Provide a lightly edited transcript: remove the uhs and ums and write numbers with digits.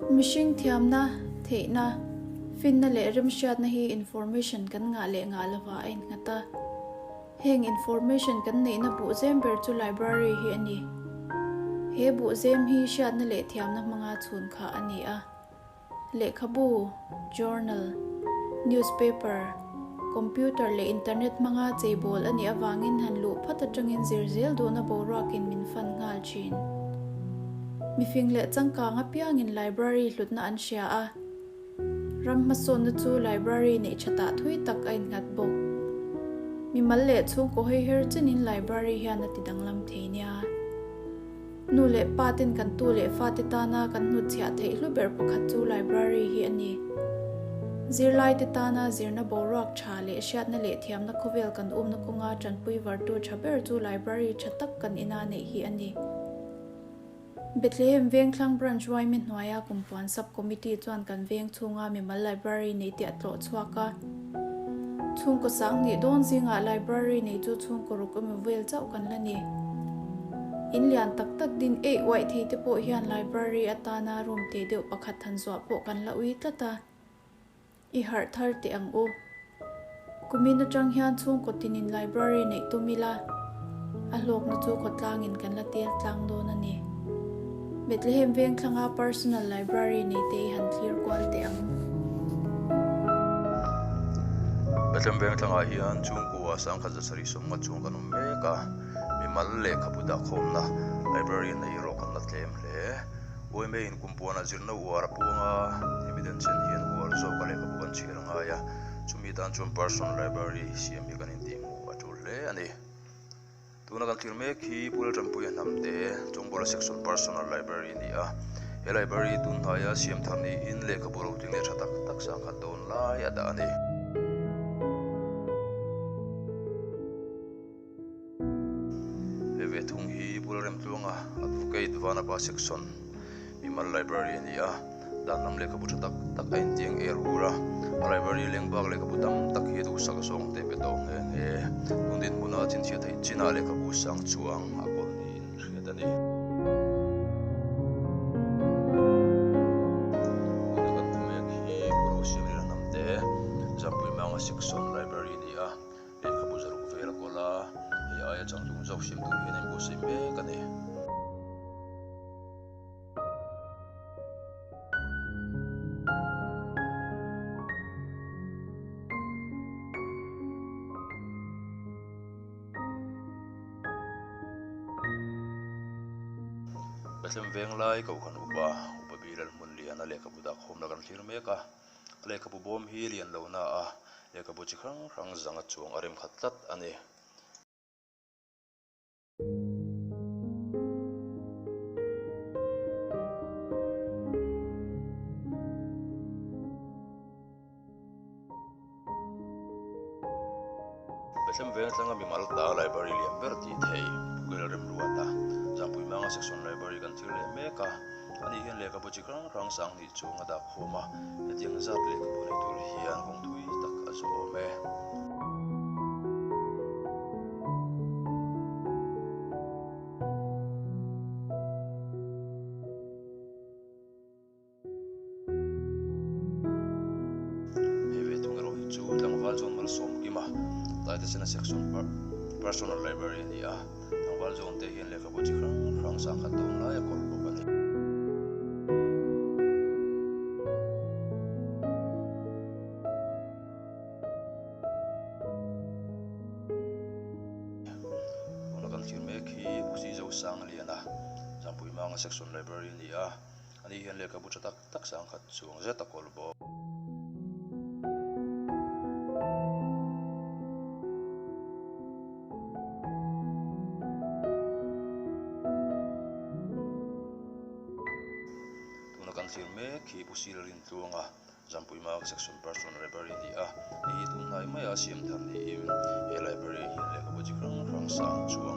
Mihring thiamna, theihna, finna leh remhriatna hi information kan ngah leh ngah lovah a innghat a. Heng information kan neihna buhzem ber chu library hi a ni. He buhzem hi hriatna leh thiamna hmanga chhun khah a ni a. Lehkhabu, journal, newspaper, computer leh internet hmanga cheibawl a nih avangin han luh phat atangin zir zel duhna boruakin min fan nghal thin. Mifing leh changkang apiangin library hlutna an hria a, ram hmasawnna chu library neih thatah thui tak a innghat bawk. Mimal leh chhungkaw hawiher chenin library hian a ti danglam thei nia. Nu leh pa ten kan tu leh fate tana kan hnutchhiah theih hlu ber pakhat chu library hi a ni. Zirlaite tana zirna boruak tha leh hriatna leh thiamna khawvel kan umna kawnga tanpui vartu tha ber chu library tha tak kan ina neih hi a ni. Bethlehem Vengthlang Branch Yma hnuaia Kumpuan Sub Committee chuan kan veng chhunga mimal library nei te a tlawh chhuak a. Chhungkaw sang nih dawn zingah library nei chu chhungkaw ruk emaw vel chauh kan la ni. In lian tak tak din eih uaih thei te pawh hian library atana room te deuh pakhat han zuah pawh kan la ui tlat a. I harh thar teh ang u. Kumin atang hian chhungkaw tinin library neih tum ila, a hlawkna chu khawtlangin kan la tel tlang dawn a ni. Bethlehem Vengthlanga Personal Library nei te i han thlir kual teh ang. Bethlehem Vengthlangah hian chhungkua sangkhat zasarih sawmnga chuang kan awm mek a, mimal lehkhabu dahkhawmna library nei erawh kan la tlem hle. Uaimei in kumpuanah zirna uar a puang a, hemi den chen hian uar zawka lehkhabu kan chhiar a ngai a, chumi tan chuan Personal Library siam hi kan intihhmuh a tul hle a ni. Tuna kan thlir mek hi Pu Laltanpuia Hnamte Chawngbawla Section Personal Library a ni a. He library hi tun hnaia siam thar niin lehkhabu rotling leh tha tak tak sangkhat dawn lai a dah a ni. He ve thung hi Pu Lalremtluanga Advocate Vanapa Section Mimal Library a ni a. Dan lam lehkhabu tha tak tak a intiang er ur a, a library leng bak lehkhabu tam tak hi duhsak zawng te pe tawh nghe nghe. Tun dinhmuna chinchhiah theih chinah lehkhabu sang chuang a kawl niin hriat a ni. Tuna kan hmu mek hi Pu Rosiamlira Hnamte Zampui Manga Section Library a ni a, lehkhabu zaruk vel a kawl a, hei aia changtlung zawk siam tur hian a inbuatsaih mek a ni. Bethlehem Venglai Kohhran Upa, Upa Bilal hmun liana lehkhabu dahkhawmna kan thlir mek a. A lehkhabu bawm hi lian lo na a, lehkhabu chi hrang hrang zanga chuang a remkhat tlat a ni. Bethlehem veng atlanga mimal ta library lian ber tih thei Google remruat a, Zangpui Manga Section Library kan thlir leh mek a, ani hian lehkhabu chi hrang hrang sanghnih chung a dah khawm a, hetiang zat lehkhabu nei tur hian kawng thui tak a zawh awm e. Hei ve thung erawh hi chu tlangval chuan malsawm kim a, tlai te chena section personal library a ni a, tlangval zawn te hian lehkhabu chi hrang hrang sangkhat dawn lai a kawlh bawk a ni. Tuna kan thlir mek hi Pusi Zosangliana Zampuimanga Section Library a ni a, ani hian lehkhabu tha tak tak sangkhat chuang zet a kawl bawk. Tuna kan thlir mek hi Pusi Lalrintluanga Zampui Mark Section Person Library a ni a, hei hi tun hnai maia siam thar niin he library hian lehkhabu chi hrang hrang sang chuang.